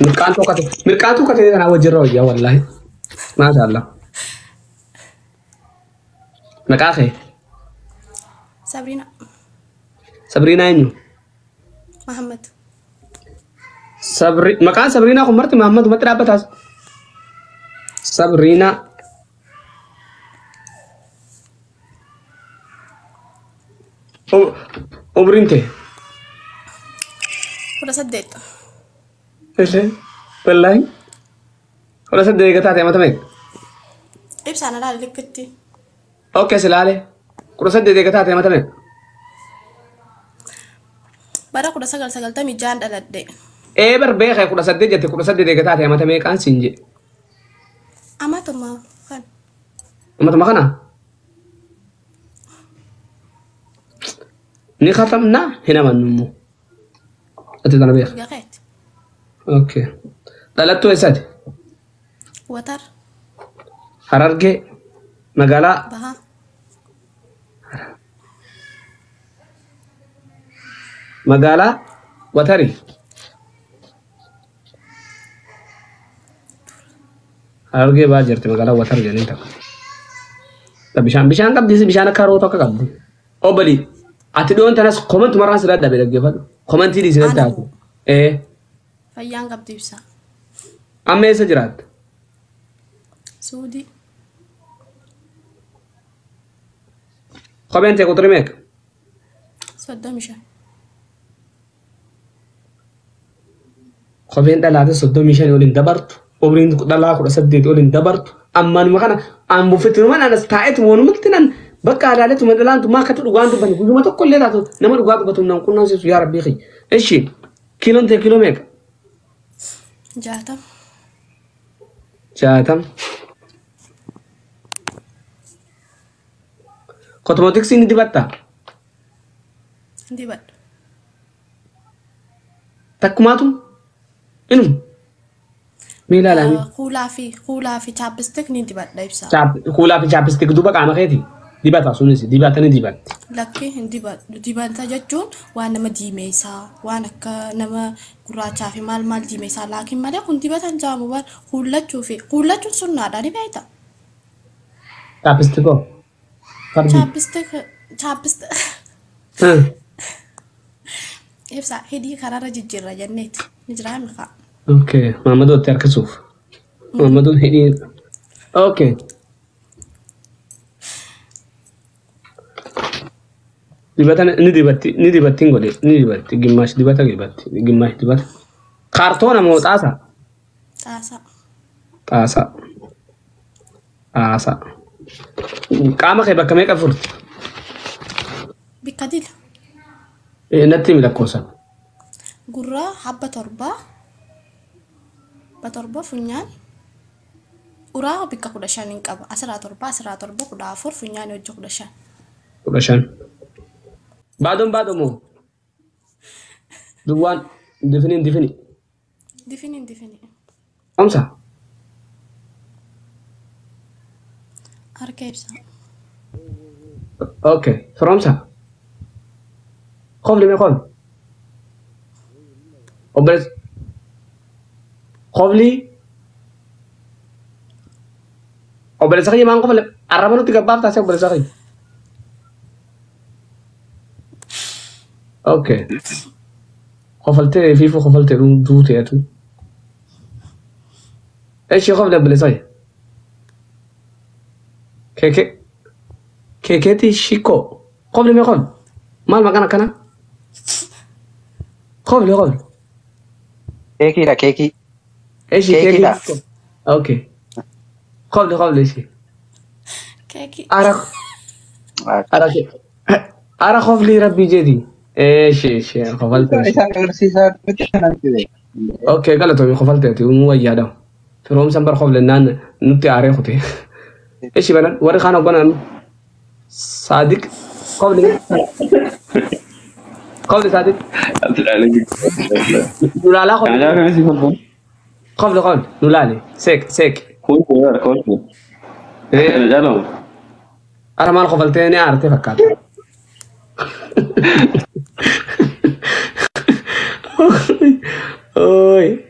Mirqaantuu akka ta'e mirqaantuu akka ta'e kanaa wajjirra wayyaa wallaahi. Maashaallah. Maqaa kee? Sabriina. Sabriinaa eenyu? Mahammad. Sabri maqaan Sabriinaa kun marti Mahammad umatti dhaabbataas. Sabriinaa. Umriin tee? 18. Illee wallaahi 18 eega taate amata meeqa? Ibsaan alaale likkitti. Okay si laale 18 eega taate amata meeqa? Bara 1996 dhaladhe. Ee bar beeka 18 jette 18 eega taate amata meeqaan siin jedhe? Amatuma kan. Amatuma kana? Ni khatamna hin amannu immoo. Ati tana beeka. Mirga keeti. Okay. Dhalattuu eessaati? Watar. Harargee magaalaa Bahaa. Magaalaa Watari. Harargee baa jirti magaalaa Watar jedhanii takka. Ta bishaan bishaan qabdi bishaan akka haroo tokko qabdi. Obbali ati dhiyoon tanas komantu marraan sirraa dhabe dhaggeeffadhu. Komantii dhiisi natti Ana haatu. Ee Fayyaan qabdi ibsaa. Amma eessa jiraatta? Suudii. Kopheen tee quxurii meeqa? 35. Kopheen dhalaate 35 ol hin dabartu. Umriin dhalaa 18 ol hin dabartu. Ammanuma kana ambuffituma anas taa'etu wanumatti nan bakka alaaleetuma dhalaan maa akkatti dhugaan dubbanne guyyuma tokko illee taatu nama dhugaa dubbatu nan qunnamsiisu yaa rabbii kiyya. Ishi kiiloon tee kiiloo meeqa? 60. 60. Kosmootiksii ni dibattaa? Hin dibadhu. Takkumaatu inuma mee ilaalaa mee. Kuulaa fi chapstick ni dibadha ibsaa. Kuulaa fi chapstick duuba qaama keeti dibata sunis dibata ni dibatti. Lakki hin dibadhu. Dibata jechuun waan nama diimeessaa waan akka nama gurraachaa fi maal maal diimeessaa laakiin malee kun dibata hin jaamu waan kuullachuu fi kuullachuun sunnaadha ni beekta. Chapstick hoo? Fardi. Chapstick chapstick ibsaa hidhii karaarra jijjiirra jenneeti ni jiraa mikaa. Okay, Maammadootti harkisuuf. Maammadoon hidhii. Okay. Dibata ni dibatti ni dibatti hin godhe ni dibatti gimmaash dibata dibatti gimmaash dibata. Kaartoona moo xaasaa? Xaasaa. Xaasaa. Xaasaa. Qaama kee bakka meeqa furti? Bikka dila. Natti himi lakkoofsa. Gurra habba torbaa. Habba torba funyaan. Uraa bikka 15 hin qaba. Asiraa torba asiraa torba 14 funyaan hojii 15. 15. Baadoon baadoo moo? Duwwaan difiniin difini. Difiniin difini. Omsa. Harka ibsaa. Okay. Firoomsa. Qofli mee qofli. Obboleessa. Qofli. Obboleessa kiyya maan qofle arraba nutti gabbaaf taasise obboleessa kiyya. Okay. Kofaltee fiifuu kofaltee duutee atu. Eshi qofli obboleessa kiyya. Keeke keekeetii shikoo qofli mee qofli. Maal maqaan akkanaa? Qofli qofli. Keekiidha keekii. Eshi keekii Keekiidha. shikoo. Okay. Qofli qofli eshi. Keekii. Ara ara ara qofli rabbii jedhi. Eshi eshi kofaltee eshi. Isaan agarsiisaa miti kanan jedhe. Okay galatoomi kofalteeti uumuu wayyaadha. Firoomsan bar qoflennaan nutti aaree kute. Eshi banan warri kaan hoogganan Saadiq qofli qofli Saadiq nulaalaa qofli qofli qofli nulaale seek seek. Ara maal kofaltee ni aartee fakkaata. Oy.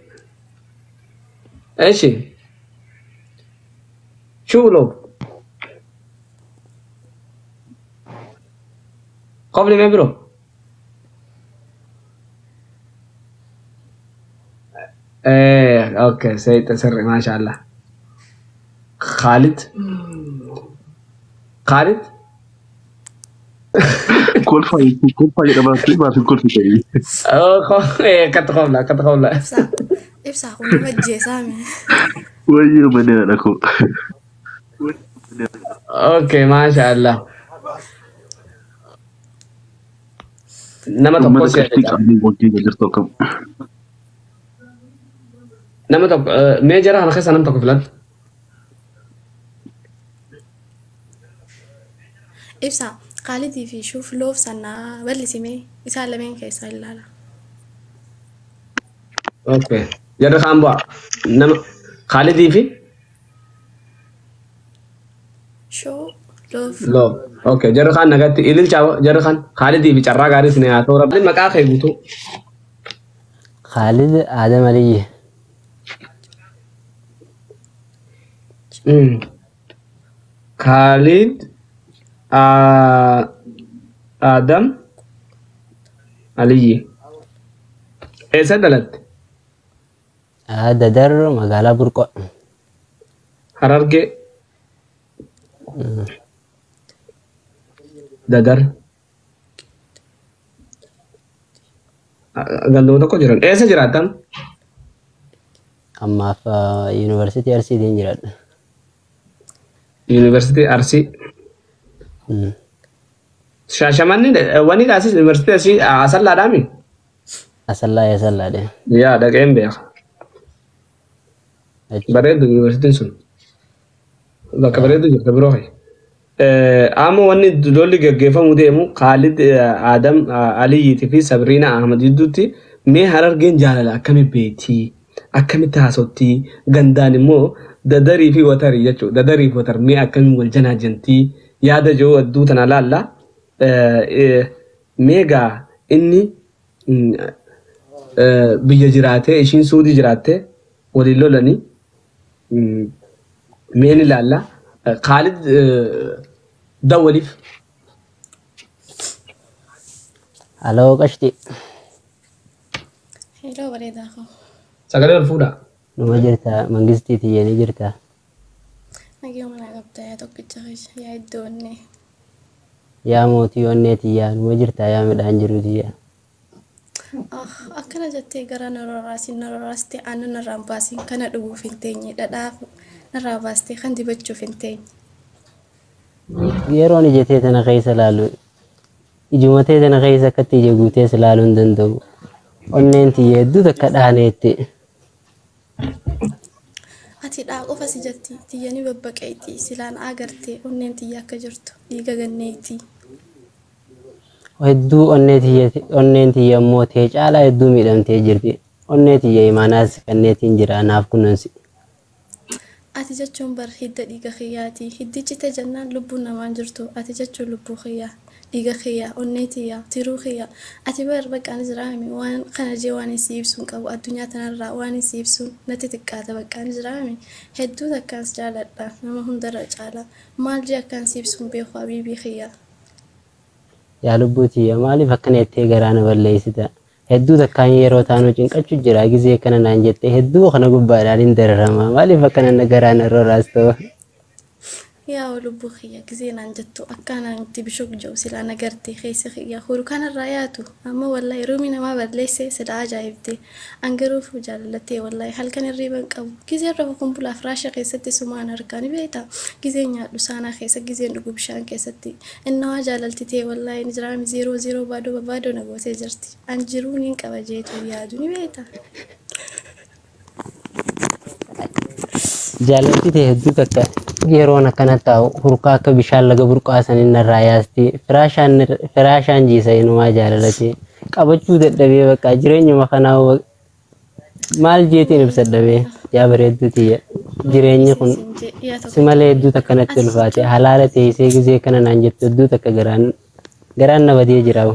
Eshi. Shuulo. Qofli mee biroo? Okay, seeyta sirri maashaallah. Khaalid. Khaalid. Kolfaa jechuun kolfaa jedhama maaf hin kolfitanii? Akkatti qofla akkatti qofla. Ibsaa. Ibsaa kun nama ajjeesaa mi? Wayyoo manee haadha koo. Okay, maashaallah. Nama tokko Uummata si qashtii qabnii wajjin jirtu akkam. Nama tokko mee jara kana keessa nama tokko filadhu. Ibsaa Khaalidii fi Shuuf loof sanaa bal'isimee isaan lameen keessaa ilaala. Okay. Jarri kaan bu'a. Nama Khaalidii fi Shoo loof. Loof. Okay, jarri kaan nagatti ililcha jarri kaan Khaalidii fi carraa gaarii isin haa ta'u rabbi maqaa kee guutuu. Khaalid Adam Aliyyi. Khalid Adam Aliyyi. Eessa dhalatte? Dadar magaalaa Burqoo. Harargee. Dadar. Ganduma tokko jiran. Eessa jiraattan? Ammaaf yuunivarsiitii Arsiitiin jiraadha. Yuunivarsiitii Arsii. Shaashamanni wanni dhaasis yuunivarsiitii Arsii Asallaadhaami? Asallaa Asallaadha. Yaa dhaqeen beeka. Bareedu yuunivarsiitiin sun. Bakka bareedu jirta biroo hayi. Amma wanni lolli gaggeeffamuu deemu Khaalid Adam Aliyyiitii fi Sabriina Ahmad gidduutti mee Harargeen jaalala akkami beektii? Akkamitti haasoftii? Gandaan immoo dadarii fi watarii jechuudha. Dadarii fi watar mee akkamiin wal janaajantii? Yaada jiru hedduu tana laalla. Mee gaa inni biyya jiraatee ishiin Suudii jiraattee waliin lolanii mee ni ilaalla. Khaalid dawwaliif. Aloo qashti. Heloo bareedaa koo. Sagalee ol fuudhaa. Numa jirta mangistii tiyyanii jirta. Nagee mana qabda yaa tokkicha keessa yaa iddoo onnee. Yaa mootii onnee tiyyaa numa jirta yaa midhaan jiru tiyyaa. Akkana jettee gara na roraasin na roraaste aannan narraan baasin kana dhuguuf hin teenye dhadhaa narraa baastee kan dibachuuf hin teenye. Yeroon ija tee tana keessa laalu ijuma tee tana keessa akkatti ija guutees laaluu hin danda'u. Onneen tiyya hedduu takka dhaaneetti. Ati dhaa qofa si jetti tiyya ni babbaqeeyti silaan agartee onneen tiyya akka jirtu dhiiga ganneeyti. Hedduu onneen tiyya immoo tee caalaa hedduu miidhamtee jirti. Onnee tiyya imaanaas kanneetiin jira naaf kunuunsi. Ati jechuun bar hidda dhiiga kiyyaati. Hiddi cite jennaan lubbuun namaan jirtu. Ati jechuun lubbuu kiyyaa, dhiiga kiyyaa, onnee tiyyaa, tiruu kiyyaa. Ati bar baqqaan jiraami waan kana jee waan si ibsuun qabu addunyaa tanarraa waan si ibsuun natti xiqqaata baqqaan jiraami. Hedduu takkaan si jaaladha nama hundarra caala. Maal jee akkaan si ibsuun beeku habiibii kiyyaa. Yaa lubbuu tiyya maaliif akkana jettee garaa na balleessita? Hedduu takkaan yeroo taanuu cinqachuu jira gizee kana naan jette hedduu kana gubbaadhaan hin dararama maaliif akkana na garaa na roraastu? Yaa lubbuu kiyya gizee naan jettu akkanaan itti bishook jiru silaa nagartee keessa kiyya huru kanarraa yaatu amma wallahi ruumii namaa balleessee sila ajaa'ibte an garuu jaalallatee wallahi halkan hirriiba hin qabu gizeen rafu kun bulaa firaasha keessatti sumaan argaa ni beekta gizeen nyaadhu saanaa keessa gizeen dhugu bishaan keessatti innawaa jaalaltitee wallahi ni jiraami zeeroo zeeroo baadoo babaadoo na gootee jirti an jiruu niin qaba jeetu yaadu ni beekta. Jaalalti ta'e hedduu takka yeroon akkana taa'u hurkaa akka bishaan laga burqaasanii narraa yaasti firaashaan jiisa inumaa jaalalate qabachuu dadhabee bakka jireenyuma kanaa maal jeetiin ibsadhabee yaa bareedduu tiyya jireenyi kun si malee hedduu takka natti ulfaate halaala teessee gizee kana naan jettu hedduu takka garaan na badee jira.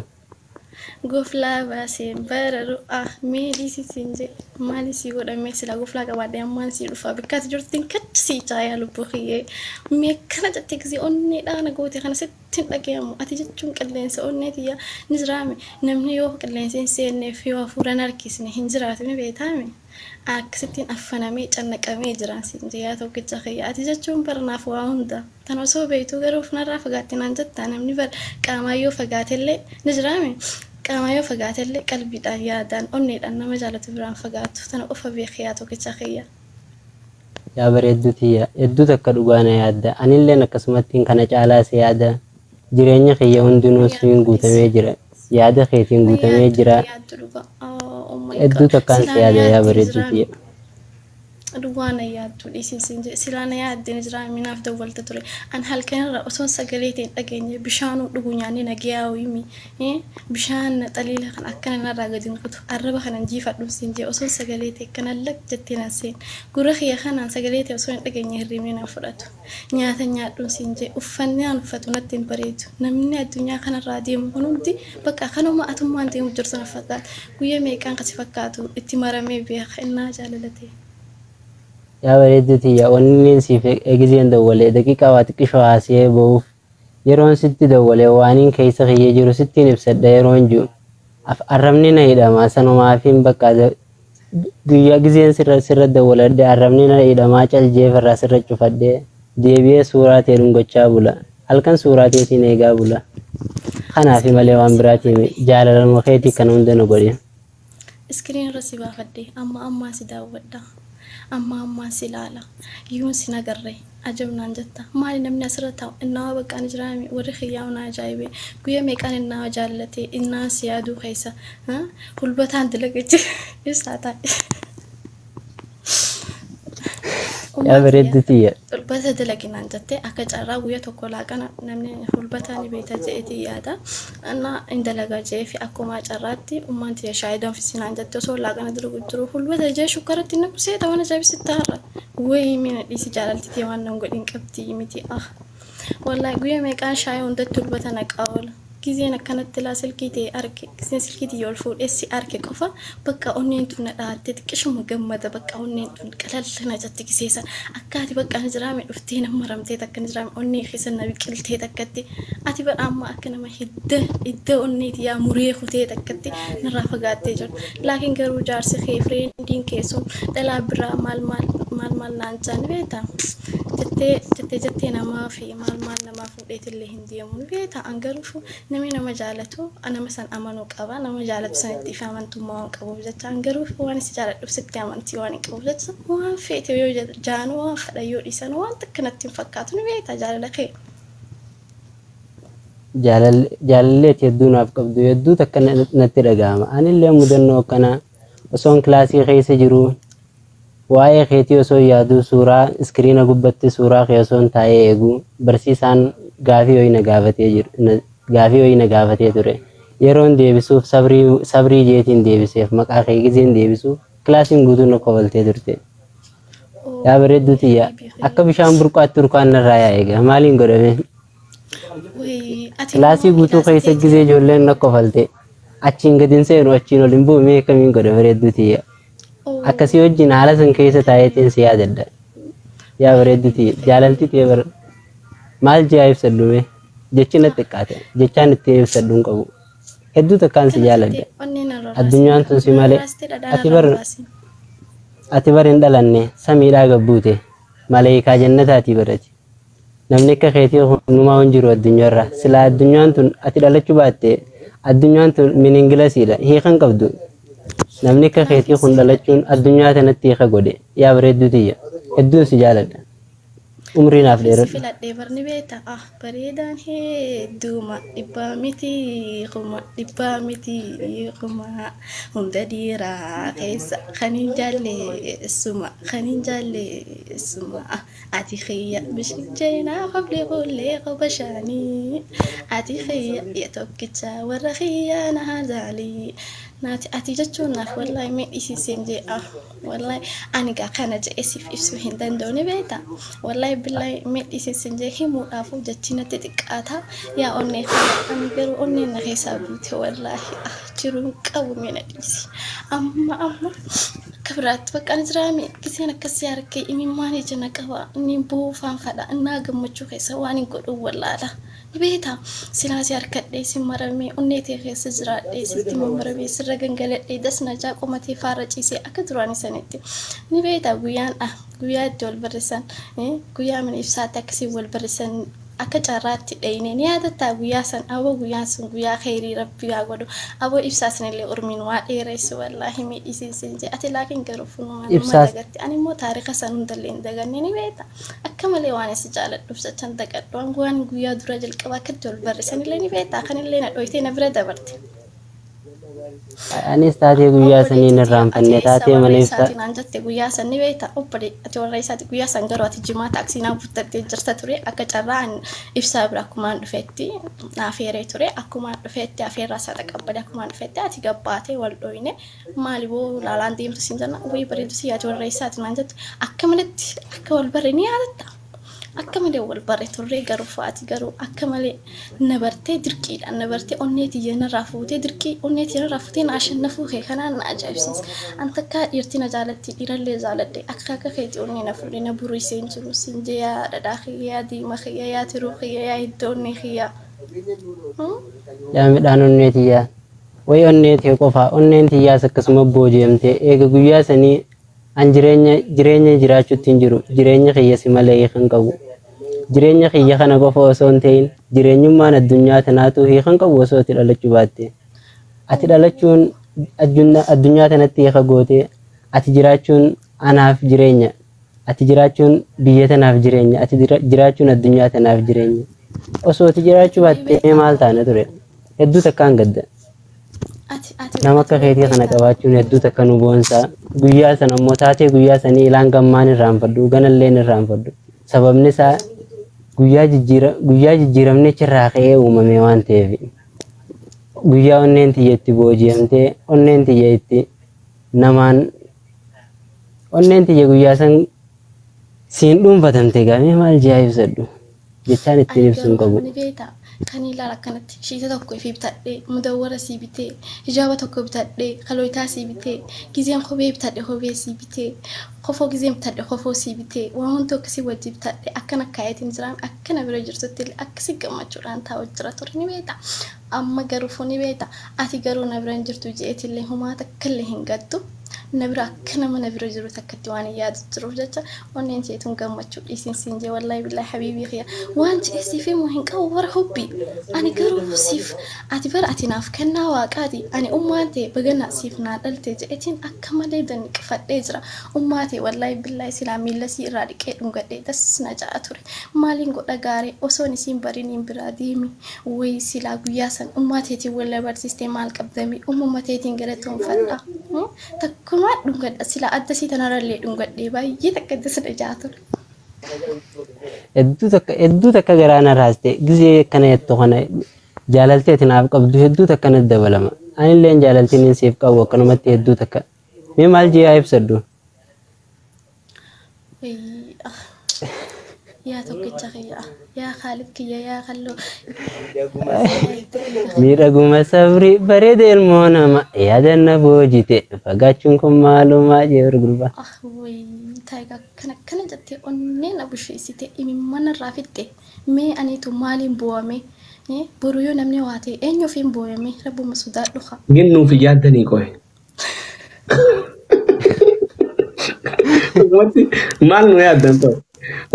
Goflaa baaseen bararu ah mee dhiisi siin jee maali sii godhamee silaa goflaa qabaadhee ammaan sii dhufa bikkaati jirtiin kachi sii caayaa lubbuu kiyyee mee akkana jettee gisee onnee dhaana goote kana sitti hin dhagayamu ati jechuun qilleensa onnee tiyya ni jiraame namni yoo qilleensi hin seenneef yoo hafuura hin harkisne hin jiraatu ni beektaame akkasittiin affanamee cannaqamee jiraan siin jee yaa tokkicha kiyya ati jechuun barnaaf waa hunda tan osoo beektuu garuu ofnarraa fagaatte naan jettaa namni bar qaamaa yoo fagaatellee ni jiraame qaamaa yoo fagaatellee qalbiidhaan yaadaan onneedhaan nama jaalatu biraan fagaatu tana qofa beeki yaa tokkicha kiyya. Yaa bareedduu tiyya hedduu takka dhugaa na yaadda. Anilleen akkasumattiin kana caalaa si yaada. Jireenya kiyya hundinuu siin guutamee jira. Yaada keetiin guutamee jira. Yaaddu dhugaa. Oh my Hedduu God. takkaan si Silaa na yaada yaa yaadde bareedduu jiraame. tiyya. Dhugaa na yaaddu dhiisin siin jedhe silaa na yaadde ni jiraame naaf dawwalta ture. An halkanirra osoon sagalee ta'e hin dhageenye bishaanuu dhugu nyaanni nagayaa wayimi. Bishaan na xaliila kan akkana narraa gadi hin kutu arraba kanan jiifadhu siin jedhe osoon sagalee ta'e akkana lak jettee nan seen. Gurra kiyya kanaan sagalee ta'e osoo hin dhageenye hirribni nan fudhatu. Nyaata nyaadhuun siin jedhe uffanni aan uffatu natti hin bareedu. Namni addunyaa kanarraa deemu kun hundi bakka kanuma atummaan deemu jirtu na fakkaata. Guyyaa meeqaan kasi fakkaatu itti maramee beeka innaa jaalalate. Yaa bareedduu tiyya wanni inni siif egizeen dawwalee daqiiqaa waa xiqqishoo haasa'ee ba'uuf yeroon sitti dawwalee waaniin keessa kiyya jiru sittiin ibsadha yeroon jiru. Arrabni na hidhama sanumaafin bakka guyyaa gizeen sirra sirra dawwaladhe arrabni na hidhamaa caljeef irraa sirra cufadhee deebi'ee suuraa ta'e dhungachaa bula. Halkan suuraa ta'eetiin eegaa bula. Kanaafi malee waan biraatiin jaalalama keetii kana hunda na godhe. Iskiriin irra si baafadhe amma ammaan si daawwadha. Amma ammaan si ilaala. Yoon si nagarre ajabnaan jetta. Maali namni asirra taa'u innaa bakka ani jiraame warri xiyyaa'u na ajaa'ibe. Guyyaa meeqaan innaa jaallate innaa si yaaduu keessa. Hulbataan dalagichi ibsaa taa'e. Yaa bareedduu tiyya. Hulbata dalaginaan jettee akka carraa guyyaa tokko laaqana namni hulbataa ni beekta je'eetii yaada. Innaa hin dalagaa je'ee fi akkuma carraatti ummaan tiyya shaayii danfisinaan jette osoo laaqana dalagu jiru hulbata jee shukkaratti inni seeta waan ajaa'ibsitti har'a. Wayii mina dhiisi jaalalti tiyya waan nan godhin qabdi miti ah. Wallahi guyyaa meeqaan shaayii hundatti hulbata naqaa oola. Gizeen akkanatti laa silkii ta'e arge gizeen silkii tiyya ol fuudhee si arge qofa bakka onneen tun na dhaattee xiqqishuma gammada bakka onneen tun qalalla na jatti giseessa akka ati bakka ani jiraame dhuftee na maramtee takka ni jiraame onnee keessa na biqiltee takkatti ati bara amma akka nama hidda hidda onnee tiyyaa muree kutee takkatti narraa fagaattee jirtu. Laakiin garuu jaarsi kee fireendiin kee sun dhalaa biraa maal maal maal maal naan jaan beektaa jettee jettee jettee namaa fi maal maal namaa fuudheetillee hin deemu ni beektaa. An garuu namni nama jaalatu nama san amanuu qaba nama jaalatu sanitti ifa amantummaa waan qabuuf jecha an garuu waan si jaaladhuuf sitti amantii waan hin qabuuf jecha waan feete yoo jaanu waan fedhan yoo dhiisan waan takka natti hin fakkaatu ni beektaa jaalala kee. Jaalalleeti hedduu naaf qabdu hedduu takka natti dhaga'ama. Anillee mudannoo akkanaa osoon kilaasii keessa jiru waa'ee keetii osoo yaaduu suuraa iskiriina gubbatti suuraa kee osoo hin taa'ee eegu barsiisaan gaafii wayii na gaafatee jiru gaafii wayii na gaafatee ture. Yeroon deebisuuf sabrii sabrii jeetiin deebiseef maqaa kee gizeen deebisuuf kilaasiin guutuun na kobaltee turte. Yaa bareedduu tiyya akka bishaan burqaatti urkaan narraa yaa'e egaa maaliin godhame? Wayii ati Kilaasii guutuu keessa gizee ijoolleen na kofalte achiin gadi hin seenu achiin ol hin bu'u mee kamiin godha bareedduu tiyya. Akkasii wajjin haala san keessa taa'eetiin si yaadadha. Yaa bareedduu tiyya jaalalti tiyya bara maal ji'a ibsadhu mee jechi na xiqqaate jechaan ittiin ibsadhu hin qabu. Hedduu takkaan si jaaladha. Addunyaan tun si malee ati bar hin dhalanne samiidhaa gabbuute maleekaa jannataatii barati. Namni akka keetii hundumaa hin jiru addunyaarra. Silaa addunyaan tun ati dhalachuu baatte addunyaan tun miningilasiidha hiika hin qabdu. Namni akka keetii kun dhalachuun addunyaa tanatti hiika godhe. Yaa bareedduu tiyya hedduun si jaaladha. Umrii naaf Si dheeradhu. filadhee barni beekta ah bareedaan hedduuma dhibbaa miti kuma dhibbaa miti kuma hunda dhiiraa keessa kan hin jaalleessuma kan hin jaalleessuma ati xiyya bishijjeenaa qabli qullee qoba shaanii ati xiyya ya tokkicha warra xiyyaa na hajaalii Naati ati jechuun naaf wallaahi mee dhiisiiseen jee ah wallaahi ani gaa kana je'ee siif ibsuu hin danda'u ni beekta. Wallaahi billaahi mee dhiisiiseen jee himuudhaafuu jechi natti xiqqaata. Yaa onnee kiyya ani garuu onneen na keessaa buute wallaahi ah jiruu hin qabu mee na dhiisi. Amma amma akka biraatti bakka ani jiraame giseen akkas si argee imimmaan ija na qaba ni buufaan fadha innaa gammachuu keessa waan hin godhu wallaala. Ni beektaa silaa si harkadhee si maramee onnee tee keessa jiraadhee sitti mammaramee sirra gangaladhee das na jaa qomatee faarra ciisee akka duraanii sanitti. Ni beektaa guyyaan ah guyyaa itti wal barreessan guyyaa mana ibsaatti akkasiin wal barreessan akka carraatti dhayine ni yaadattaa guyyaa san aboo guyyaan sun guyyaa kheyrii rabbi haa godhu aboo ibsaa sanillee urmiin waa dheeressu wallaahi miidhisiin siin jee ati laakiin garuu funumaa nama Ibsaas dagatti ani immoo taarika san hundallee hin daganne ni beekta akka malee waan si jaaladhuuf jechan dagadhu waan waan guyyaa dura jalqaba akkatti wal barreessanillee ni beekta kanillee na dhoytee na bira dabarte. Anis taatee guyyaa sanii Obboleetti hin tiyya ati irraanfanne eessa taatee warra mana ibsaa. eessaati naan jette guyyaa san ni beekta obbole ati warra eessaati guyyaa san garuu ati jimaa taaksii naa buttattee jirta ture akka carraa an ibsaa bira akkumaan dhufetti afeeree ture akkumaan dhufetti afeerraa isaa taqabbale akkumaan dhufetti ati gabbaatee wal dhoyne maali boo laalaan deemtu siin jenna wayii bareedu si ati warra eessaati naan jette akka malatti akka wal barre ni yaadatta. Akka malee wal barre turree garuu ati garuu akka malee na bartee dirqiidhaan na bartee onnee tiyya narraa fuutee dirqii onnee tiyya narraa fuutee na ashannafuu kee kanaan na ajaa'ibsiisa. An takkaa dhiirti na jaalatti dhiirallee jaaladhe akka akka keetii onnee na fuudhee na buruisee hin jiru siin jee yaa dhadhaa kiyya yaa diima kiyya yaa tiruu kiyya yaa hidda onnee kiyya. Yaa midhaan onnee tiyyaa. Wayi onnee tee qofaa onneen tiyyaas akkasuma booji'amte eega guyyaa sanii an jireenya jireenya jiraachuutti hin jiru jireenya kiyya si malee hiikan qabu. Jireenya kiyya kana qofa osoo hin ta'in jireenyummaan addunyaa tanaatu hiikan qabu osoo ati dhalachuu baatte. Ati dhalachuun addunyaa tanatti hiika gootee ati jiraachuun anaaf jireenya. Ati jiraachuun biyya tanaaf jireenya. Ati jiraachuun addunyaa tanaaf jireenya. Osoo ati jiraachuu baatte maal taana ture? Hedduu takkaan gadda. Ati ati Nama ati akka keetii kana beektaa qabaachuun hedduu takka nu boonsaa. Guyyaa sana immoo taatee guyyaa sanii ilaan gammaan irraanfadhu ganallee irraanfadhu. Sababni isaa guyyaa jijjiiramni achirraa ka'ee uumame waan ta'eef. Guyyaa onneen tiyya itti booji'amtee onneen tiyya itti namaan onneen tiyya guyyaa san siin dhuunfatamte gaamee maal ji'a ibsadhu jechaan ittiin Ani ibsuu hin garuu qabu. ni beektaa kan ilaala akkanatti shiita tokko ifii bitadhee mudawwara sii bitee hijaaba tokko bitadhee kalooyitaa sii bitee gizeen kophee bitadhe kophee sii bitee kofoo gizeen bitadhe kofoo sii bitee waan hundi akkasii wajji bitadhe akkana kaayetiin jiraan akkana bira jirtutti illee akkasii gammachuudhaan taa'u jira ture ni beektaa amma garuu ni beektaa ati garuu na bira hin jirtu jeetillee homaa takkallee hin gaddu na bira akka nama na bira jiru takkatti waan hin yaadu jiruuf jecha onneen jeetuun gammachuu dhiisin siin jee wallaahi billaahi habiibii kiyya waan je'ee siif himuu hin qabu bara hubbi ani garuu siif ati bara ati naaf kennaa waaqaati ani ummaan ta'e bagana siif naa dhalte je'etiin akka malee danqifadhee jira ummaa ta'e wallaahi billaahi silaa miilla sii irraa dhiqee dhungadhee das na ja'a ture maaliin godha gaaree osoon isiin bariniin biraa deemi wayi silaa guyyaa san ummaa teetiin walla barsiistee maal qabdame ummuma teetiin galatoonfadha. Takkumaa dhungadha silaa adda sii tanarrallee dhungadhee baay'ee takka adda sana ja'a ture. Hedduu takka garaa na raaste gizee akkana jettu kana jaalaltee ati naaf qabdu hedduu takka natti dabalama. Anilleen jaalaltiin siif qabu akkanumatti hedduu takka. Mee maal ji'a ibsadhu? Wayii ah yaa tokkicha kiyya yaa Khaalid kiyya yaa Khalloo Miidhaguma sabri bareeda ilmoo nama yaadanna boojite fagaachuun kun maalumaa jee gurbaa. Ah wayii taayigaa akkana akkana jettee onnee na busheessite imimmaan irraa fixxe mee aniitu maaliin bu'ame boru yoo namni waa ta'e eenyuuf hin bu'ame rabbuma sodaadhu haa. Ginnuuf yaaddanii qohe. Dhugumatti maal nu yaaddan ta'u?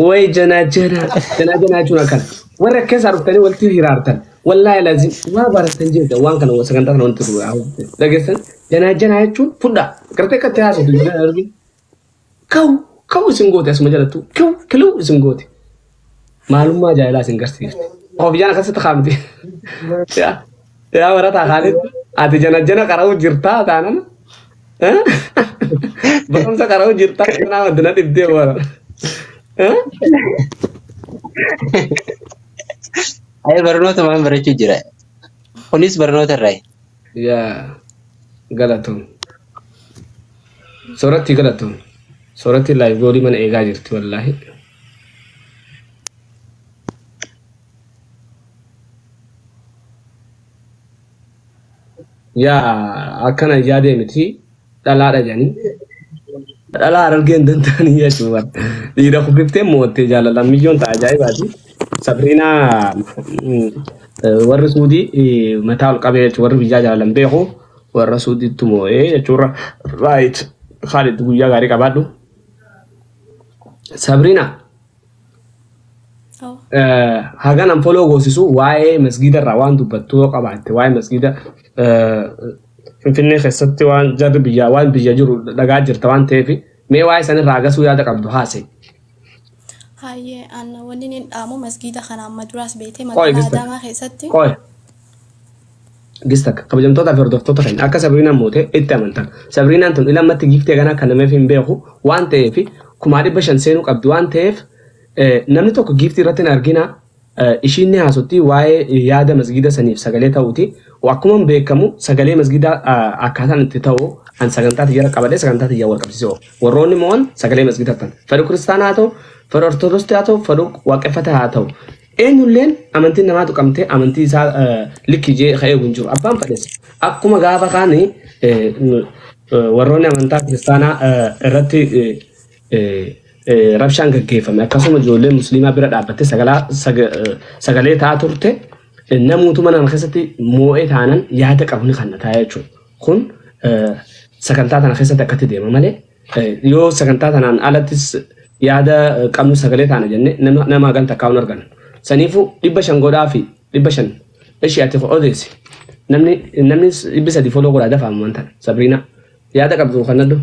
Wayi janaa janaa janaa janaa jechuun akkana. Warra keessaa dhuftanii walitti hiraartan. Wallaahi laazim waa barattan jirta waan kana sagantaa kana wanti dhugaa. Dhageessan janaa janaa jechuun fudhaa. Gartee akka itti haasoftu janaa argi. Kaw kaw isin goote asuma jalattu kaw kiluu isin goote. Maalummaa jaalalaa isin garsiifte. Of jana akkasitti kaamte. Yaa barataa Khaalid ati jana jana qara'uu jirtaa taanana. Barumsa qara'uu jirtaa kanaa wanti na dhibdee wara. Ayi barnoota waan barachuu jira. Kunis barnoota irraa. Yaa Galatoom. Sooratti galatoom. Sooratti live goolii mana eegaa jirti wallaahi. Yaa akkana yaadee miti dhalaadha jedhanii. Dhalaa Harargee hin danda'anii jechuudha. Dhiira kuffiftee moo'attee jaalalaan miyyoon ta'a ajaa'ibaati. Sabriinaa warri Suudii mataa ol qabee jechuudha. Warri biyyaa jaalalan beeku warra Suudiitti moo'ee jechuudha. Right. Khaalid guyyaa gaarii qabaadhu. Sabriinaa Oh. hagan an foloo goosisu waa'ee masgiida irraa waan dubbattu yoo qabaatte waa'ee masgiida Finfinnee keessatti waan jarri biyyaa waan biyya jiru dhagaa jirta waan ta'eef mee waa'ee sanirraa agasuu yaada qabdu haase. Hayyee an wanni inni dhaamu masgiida kana amma duraas beetee Qoy magaalaa gista. Adaamaa keessatti. Qoy. Gista kabajamtootaa fi hordoftoota keenya akka Sabriinaan moote itti amantan. Sabriinaan tun ilammatti giiftee kanaa kan namaaf hin beeku waan ta'eef 500,000 seenuu qabdi waan ta'eef namni tokko giiftii irratti hin argina ishiin ni haasofti waa'ee yaada masgiida saniif sagalee ta'uuti. Akkuma beekamu sagalee masgiida akkaataan itti ta'u an sagantaa xiyyaara qabadhee sagantaa xiyyaa wal qabsiisee warroonni mo'an sagalee masgiida ta'an. Fedhu kiristaanaa haa ta'u, fedhu ortodoksii haa ta'u, fedhu waaqeffataa haa ta'u. Eenyulleen amantiin namaa tuqamtee amantii isaa likki jee ka'ee hin jiru. Abbaan fedhes akkuma gaafa kaani warroonni amantaa kiristaanaa irratti rabshaan gaggeeffame akkasuma ijoollee musliimaa bira dhaabbattee sagalee ta'aa turte namootuma mana keessatti moo'ee taanan yaada qabu ni kanna ta'a jechuudha. Kun sagantaa tana keessatti akkatti deema malee yoo sagantaa tanaan alattis yaada qabnu sagalee taana jenne nama hagan takkaa hin argannu. Saniifuu 500 godhaa fi 500 ishee ati odeessi. Namni 300 foloo godhaa dafaa ammaan tana Sabriinaa yaada qabdu kan nadhu.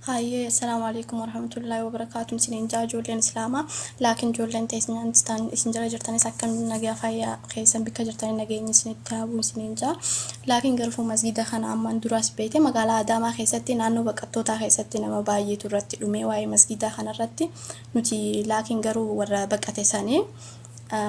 Hayyee assalaamu alaikum warahmatullahi wabarakaatuh isiniin jaa ijoolleen islaamaa laakiin ijoolleen teessan isin jala jirtanis akkam nagaa fayyaa keessan bikka jirtanii nageenyi isinitti haa bu'u isiniin jaa laakiin garuu masgiida kana ammaan duraas beete magaalaa Adaamaa keessatti naannoo baqattootaa keessatti nama baay'eetu irratti dhume waa'ee masgiida kanarratti nuti laakiin garuu warra baqate sanii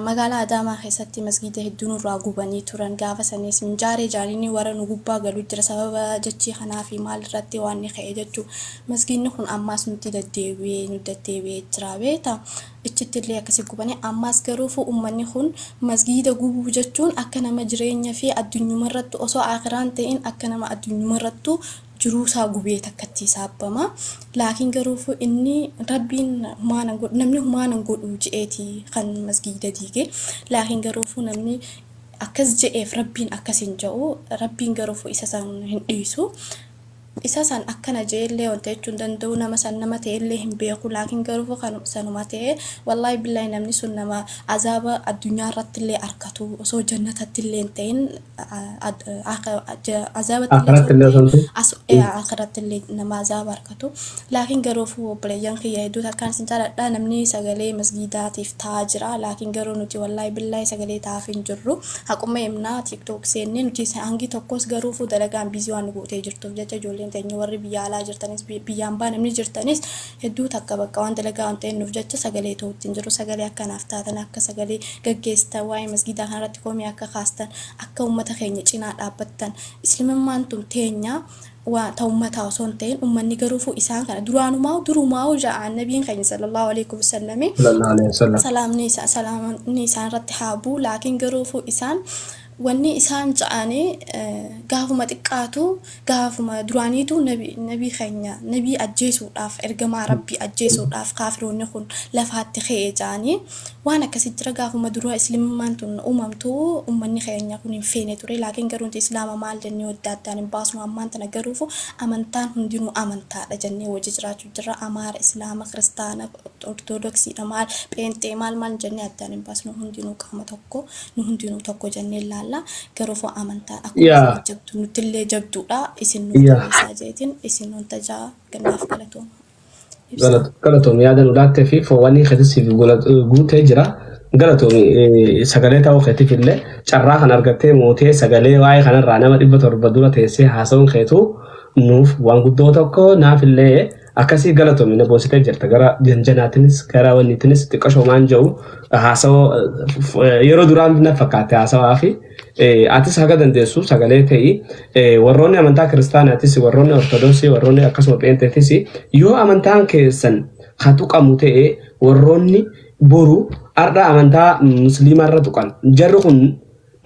magaalaa Adaamaa keessatti masgiida hedduu nurraa gubanii turan gaafa sanis minjaaree jaaniin warra nu gubbaa galuu jira sababa jechii kanaa fi maal irratti waan ni ka'e jechuu masgiidni kun ammaas nutti deddeebi'ee nu deddeebi'ee jira beeta ichitti illee akkasii gubanii ammaas garuu uummanni kun masgiida gubuu jechuun akka nama jireenya fi addunyuma irratti osoo akiraan ta'in akka nama addunyuma irrattu jiruusaa gubee takkatti saabbama. Laakiin garuu inni rabbiin humaana godhu namni humaana godhu je'eeti kan masgiida diige. Laakiin garuu namni akkas je'eef rabbiin akkas hin je'u rabbiin garuu isa san hin dhiisu. Isa san akkana je'ellee wanta jechuun danda'u nama san nama ta'ellee hin beeku laakiin garuu kan sanuma ta'e wallaahi billaahi namni sun nama azaaba addunyaa irratti illee argatu osoo jannatatti illee hin ta'in azaabatti illee osoo hin ta'in akhiratti illee nama azaaba argatu laakiin garuu obboleeyyan kiyya hedduu takkaan isin jaaladha namni sagalee masgiidaatiif ta'aa jira laakiin garuu nuti wallaahi billaahi sagalee ta'aaf hin jirru haquma himnaa tiktook seennee nuti hangi tokkos garuu dalagaan biizii waan nu gootee jirtuuf jecha ijoolleen teenya warri biyya alaa jirtanis biyyaan baa namni jirtanis hedduu takka bakka waan dalagaa waan ta'een nuuf jecha sagalee ta'utti hin jiru sagalee akkanaaf taatan akka sagalee gaggeessitan waa'ee masgiidaa kanarratti komii akka kaastan akka uummata keenya cinaa dhaabbattan islimummaan tun teenya waa ta'u uummataa osoo hin ta'in uummanni garuu isaan kana duraanumaa durumaa ja'aan nabiin keenya sallallahu alaihi wasallam salaamni isaan irratti haa bu'u laakiin garuu isaan wanni isaan ja'anii gaafuma xiqqaatu gaafuma duraaniitu nabii keenya nabii ajjeesuudhaaf ergamaa rabbii ajjeesuudhaaf kaafiroonni kun lafaatti ka'ee ja'anii waan akkasii jira gaafuma dura islimummaan tun uumamtu uummanni keenya kun hin feene ture laakiin garuu nuti islaama maal jennee adda addaan hin baasnu ammaan tana garuufu amantaan hundinuu amantaadha jennee wajji jiraachuu jirra amaara islaama kiristaana ortodoksiidha maal pheenxee maal maal jennee addaan hin baasnu hundinuu qaama tokko nu hundinuu tokko jennee ilaalla garuu amantaan akkuma jabdu nutillee jabduudha isin nu jabeessaa jeetiin isin wanta jaa gannaaf galatooma. Galatoom yaada nu laattee fi foowwanii keetis guutee jira. Galatoom sagalee ta'uu keetiif illee carraa kan argattee mootee sagalee waa'ee kanarraa nama 700 dura teessee haasa'uun keetu nuuf waan guddoo tokko naaf illee Akkasii galatoomi na boonsitee jirta gara janjanaatinis gara wanniitinis xiqqashoo maan jedhu haasawaa yeroo duraan na fakkaate haasawaa fi atis haga dandeessu sagalee ta'ii warroonni amantaa kiristaanaatis warroonni ortodoksii warroonni akkasuma pheenxeetis yoo amantaan keessan ka tuqamu ta'e warroonni boru ardha amantaa musliimaarra tuqan jarri kun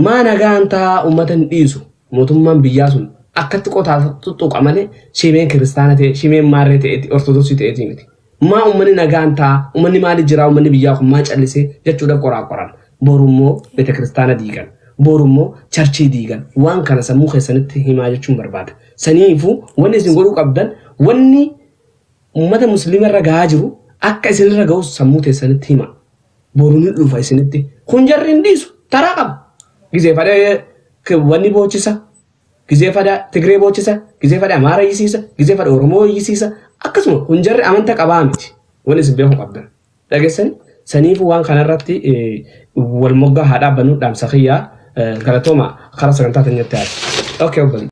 maa nagaan ta'a uummata hin dhiisu mootummaan biyyaa sun akkatti qotaa tuttuqa malee shimeen kiristaana ta'e shimeen maarree ta'e ortodoksii ta'eeti miti. Maa uummanni nagaan ta'a uummanni maali jira uummanni biyyaa kun maa callisee jechuudha qoraa qoran borummoo beeta kiristaana diigan borummoo charchii diigan waan kana sammuu keessanitti himaa jechuun barbaada. Saniifuu wanni isin godhuu qabdan wanni uummata musliima irra gahaa jiru akka isinirra gahus sammuu teessanitti hima. Boru ni dhufa isinitti. Kun jarri hin dhiisu taraa qaba. Gizee fadhee wanni boochisa. Gizee fadhaa Tigree boochisa. Gizee fadhaa Amaara iyyisiisa. Gizee fadhaa Oromoo iyyisiisa. Akkasuma kun jarri amanta qabaa miti. Wanni isin beekuu qabdan. Dhageessani saniifuu waan kanarratti wal moggaa haa dhaabbannu dhaamsa kiyyaa galatooma karaa sagantaa teenyatti haati. Okay obbolii.